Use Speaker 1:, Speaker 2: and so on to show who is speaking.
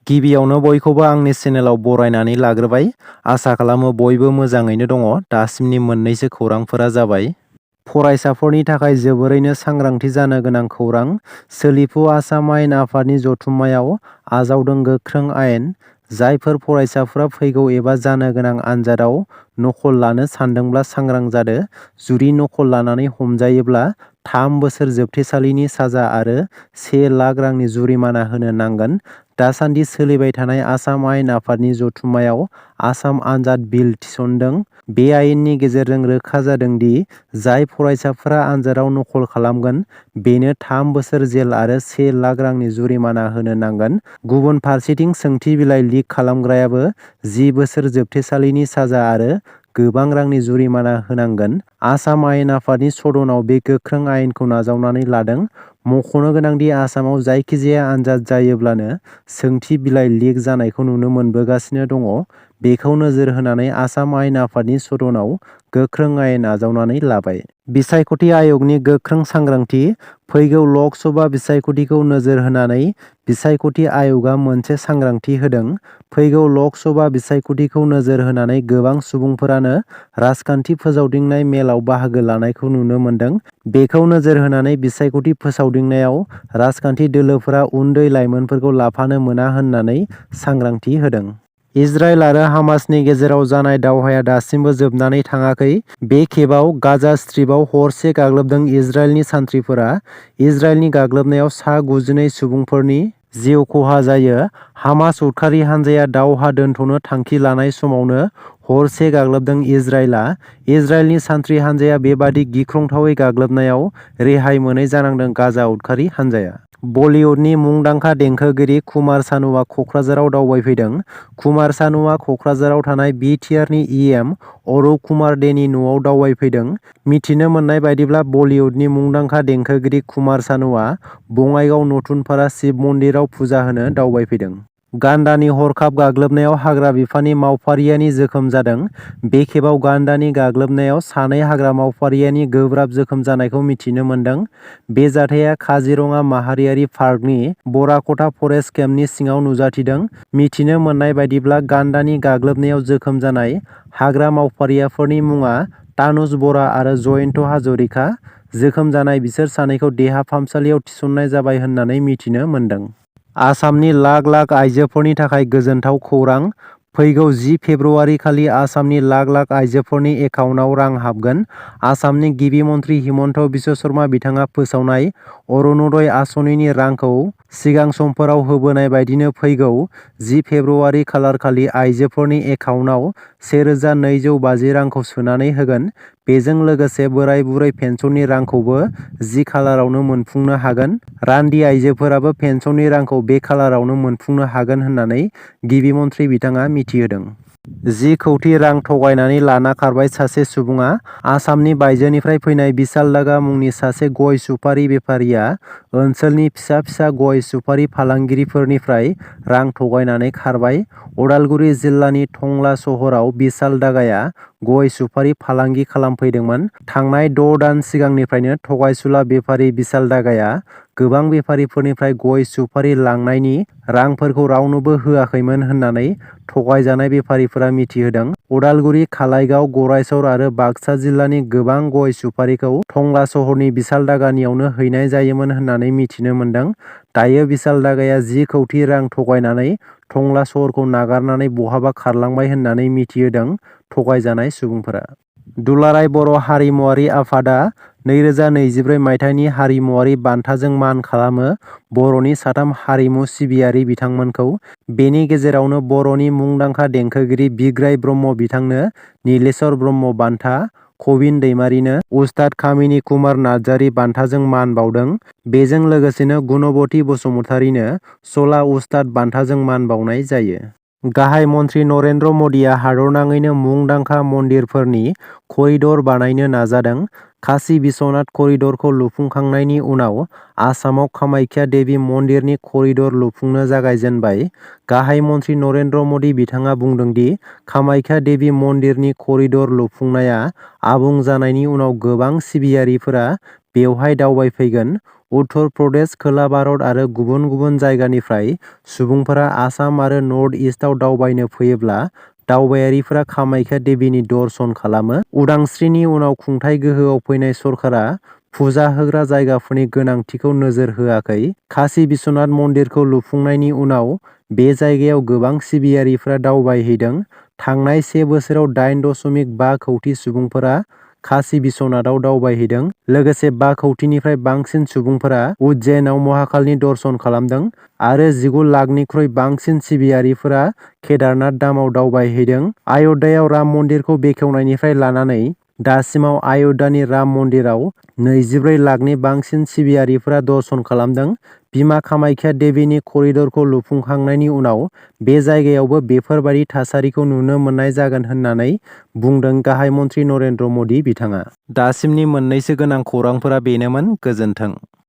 Speaker 1: गिबियावनो बयखौबो आंनि चेनेलाव बरायनानै लाग्रोबाय। आसा खालामो बयबो मोजाङैनो दङ। दासिमनि मोननैसो खौरांफोरा जाबाय। फरायसाफोरनि थाखाय जोबोरैनो सांग्रांथि जानो गोनां खौरां। सोलिफु आसाम आयेन आफादनि जथुम्मायाव आजावदों गोख्रों आयेन। जायफोर फरायसाफोरा फैगौ एबा जानो गोनां आनजादाव नकल लानो सानदोंब्ला सांग्रां जादो। जुदि नकल लानानै हमजायोब्ला 3 बोसोर जोबथेसालिनि साजा आरो 1 लाख रांनि जुरिमाना होनो नांगोन। दासान्दि सोलिबाय थानाय आसाम आयेन आफादनि जथुम्मायाव आसाम आनजाद बिल थिसनदों। बे आयेननि गेजेरजों रोखा जादों दि जाय फरायसाफोरा आनजादाव नकल खालामगोन बेनो 3 बोसोर जेल आरो 1 लाख रांनि जुरिमाना होनो नांगोन। गुबुन फारसेथिं सोंथि बिलाइ लिक खालामग्रायाबो 10 बोसोर जोबथेसालिनि साजा आरो गोबां रांनि जुरिमाना होनांगोन। आसाम आयेन आफादनि सदनाव बे गोख्रों आयेनखौ नाजावनानै लादों। मख'नो गोनांदि आसामाव जायखिजाया आनजाद जायोब्लानो सोंथि बिलाइ लिक जानायखौ नुनो मोनबोगासिनो दङ। बेखौ नोजोर होनानै आसाम आयेन आफादनि सदनाव गोख्रों आयेन आजावनानै लाबाय। बिसायख'थि आय'गनि गोख्रों सांग्रांथि। फैगौ लक सभा बिसायख'थिखौ नोजोर होनानै बिसायख'थि आय'गआ मोनसे सांग्रांथि होदों। फैगौ लक सभा बिसायख'थिखौ नोजोर होनानै गोबां सुबुंफोरानो राजखान्थि फोसावदिंनाय मेलाव बाहागो लानायखौ नुनो मोन्दों। बेखौ नोजोर होनानै बिसायख'थि फोसावदिंनायाव राजखान्थि दोलोफोरा उन्दै लाइमोनफोरखौ लाफानो मोना होननानै सांग्रांथि होदों। इजराइल आरो हामासनि गेजेराव जानाय दावहाया दासिमबो जोबनानै थाङाखै। बे खेबाव गाजा स्ट्रिपआव हरसे गाग्लोबदों इजराइलनि सान्थ्रिफोरा। इजराइलनि गाग्लोबनायाव सा 92 सुबुंफोरनि जिउ खहा जायो। हामास उदखारि हानजाया दावहा दोनथ'नो थांखि लानाय समावनो हरसे गाग्लोबदों इजराइलआ। इजराइलनि सान्थ्रि हानजाया बेबादि गिख्रंथावै गाग्लोबनायाव रेहाय मोनै जानांदों गाजा उदखारि हानजाया। बलिउडनि मुंदांखा देंखोगिरि कुमार सानुआ कक्राझाराव दावबायफैदों। कुमार सानुआ कक्राझाराव थानाय बि.टि.आर.नि इ.एम. अरुप कुमार देनि न'आव दावबायफैदों। मिथिनो मोननाय बायदिब्ला बलिउडनि मुंदांखा देंखोगिरि कुमार सानुआ बङाइगाव नथुनपारा शिब मन्दिराव फुजा होनो दावबायफैदों। गान्दानि हरखाब गाग्लोबनायाव हाग्रा बिफाननि मावफारियानि जोखोम जादों। बे खेबाव गान्दानि गाग्लोबनायाव सानै हाग्रा मावफारियानि गोब्राब जोखोम जानायखौ मिथिनो मोन्दों। बे जाथाया काजिरङा माहारियारि पार्कनि बराकटा फरेस्ट केम्पनि सिङाव नुजाथिदों। मिथिनो मोननाय बायदिब्ला गान्दानि गाग्लोबनायाव जोखोम जानाय हाग्रा मावफारियाफोरनि मुङा तानुज बरा आरो जयन्त हाजरिका। जोखोम जानाय बिसोर सानैखौ देहा फाहामसालियाव थिसननाय जाबाय होननानै मिथिनो मोन्दों। आसामनि लाख लाख आइजोफोरनि थाखाय गोजोनथाव खौरां। फैगौ 10 फेब्रुआरि खालि आसामनि लाख लाख आइजोफोरनि एकाउन्टआव रां हाबगोन। आसामनि गिबि मन्थ्रि हिमन्त बिश्व शर्मा बिथाङा फोसावनाय अरुण'दय आसनिनि रांखौ सिगां समफोराव होबोनाय बायदिनो फैगौ 10 फेब्रुआरि खालारखालि आइजोफोरनि एकाउन्टआव 1250 रांखौ सोनानै होगोन। बेजों लोगोसे बोराय बुरै पेन्सननि रांखौबो 10 खालारावनो मोनफुंनो हागोन। रान्दि आइजोफोराबो पेन्सननि रांखौ बे खालारावनो मोनफुंनो हागोन होननानै गिबि मन्थ्रि बिथाङा मिथिहोदों। 10 कौटि रां थगायनानै लाना खारबाय सासे सुबुङा। आसामनि बायजोनिफ्राय फैनाय बिशाल दागा मुंनि सासे गय सुपारि बेफारिया ओनसोलनि फिसा फिसा गय सुपारि फालांगिरिफोरनिफ्राय रां थगायनानै खारबाय। उदालगुरि जिल्लानि टंला सहराव बिशाल दागाया गय सुपारि फालांगि खालामफैदोंमोन। थांनाय 6 दान सिगांनिफ्रायनो थगायसुला बेफारि बिशाल दागाया गोबां बेफारिफोरनिफ्राय गय सुपारि लांनायनि रांफोरखौ रावनोबो होआखैमोन होननानै थगायजानाय बेफारिफोरा मिथिहोदों। उदालगुरि, खालाइगाव, गरायसर आरो बाक्सा जिल्लानि गोबां गय सुपारिखौ टंला सहरनि बिशाल दागानियावनो हैनाय जायोमोन होननानै मिथिनो मोन्दों। दायो बिशाल दागाया 10 कौटि रां थगायनानै टंला सहरखौ नागारनानै बहाबा खारलांबाय होननानै मिथिहोदों थगायजानाय सुबुंफोरा। दुलाराय बर' हारिमुवारि आफादा 2024 मायथाइनि हारिमुवारि बान्थाजों मान खालामो बर'नि 3 हारिमु सिबियारि बिथांमोनखौ। बेनि गेजेरावनो बर'नि मुंदांखा देंखोगिरि बिग्राय ब्रह्म बिथांनो नीलेश्वर ब्रह्म बान्था, कबिन दैमारिनो उस्ताद कामिनी कुमार नार्जारी बान्थाजों मान बावदों। बेजों लोगोसेनो गुणवती बसुमतारीनो सला उस्ताद बान्थाजों मान बावनाय जायो। गाहाय मन्थ्रि नरेन्द्र मदिया हादरनाङैनो मुंदांखा मन्दिरफोरनि करिडर बानायनो नाजादों। काशी बिश्वनाथ करिडरखौ लुफुंखांनायनि उनाव आसामाव कामाख्या देवी मन्दिरनि करिडर लुफुंनो जागायजेनबाय। गाहाय मन्थ्रि नरेन्द्र मदि बिथाङा बुंदों दि कामाख्या देवी मन्दिरनि करिडर लुफुंनाया आबुं जानायनि उनाव गोबां सिबियारिफोरा बेवहाय दावबायफैगोन। उत्तर प्रदेश, खोला भारत आरो गुबुन गुबुन जायगानिफ्राय सुबुंफोरा आसाम आरो नर्थ इस्टआव दावबायनो फैयोब्ला दावबायारिफोरा कामाख्या देवीनि दर्शन खालामो। उदांस्रिनि उनाव खुंथाइ गोहोआव फैनाय सरकारा फुजा होग्रा जायगाफोरनि गोनांथिखौ नोजोर होआखै। काशी बिश्वनाथ मन्दिरखौ लुफुंनायनि उनाव बे जायगायाव गोबां सिबियारिफोरा दावबायहैदों। थांनाय 1 बोसोराव 8.5 कौटि सुबुंफोरा काशी बिश्वनाथआव दावबायहैदों। लोगोसे 5 कौटिनिफ्राय बांसिन सुबुंफोरा उज्जैनाव महाकालनि दर्शन खालामदों आरो 19 लाखनिख्रुइ बांसिन सिबियारिफोरा केदारनाथ धामआव दावबायहैदों। अय'ध्यायाव राम मन्दिरखौ बेखेवनायनिफ्राय लानानै दासिमाव अय'ध्यानि राम मन्दिराव 24 लाखनि बांसिन सिबियारिफोरा दर्शन खालामदों। बिमा कामाख्या देवीनि करिडरखौ लुफुंखांनायनि उनाव बे जायगायावबो बेफोरबादि थासारिखौ नुनो मोननाय जागोन होननानै बुंदों गाहाय मन्थ्रि नरेन्द्र मदि बिथाङा। दासिमनि मोननैसो गोनां खौरांफोरा बेनोमोन। गोजोन्थों।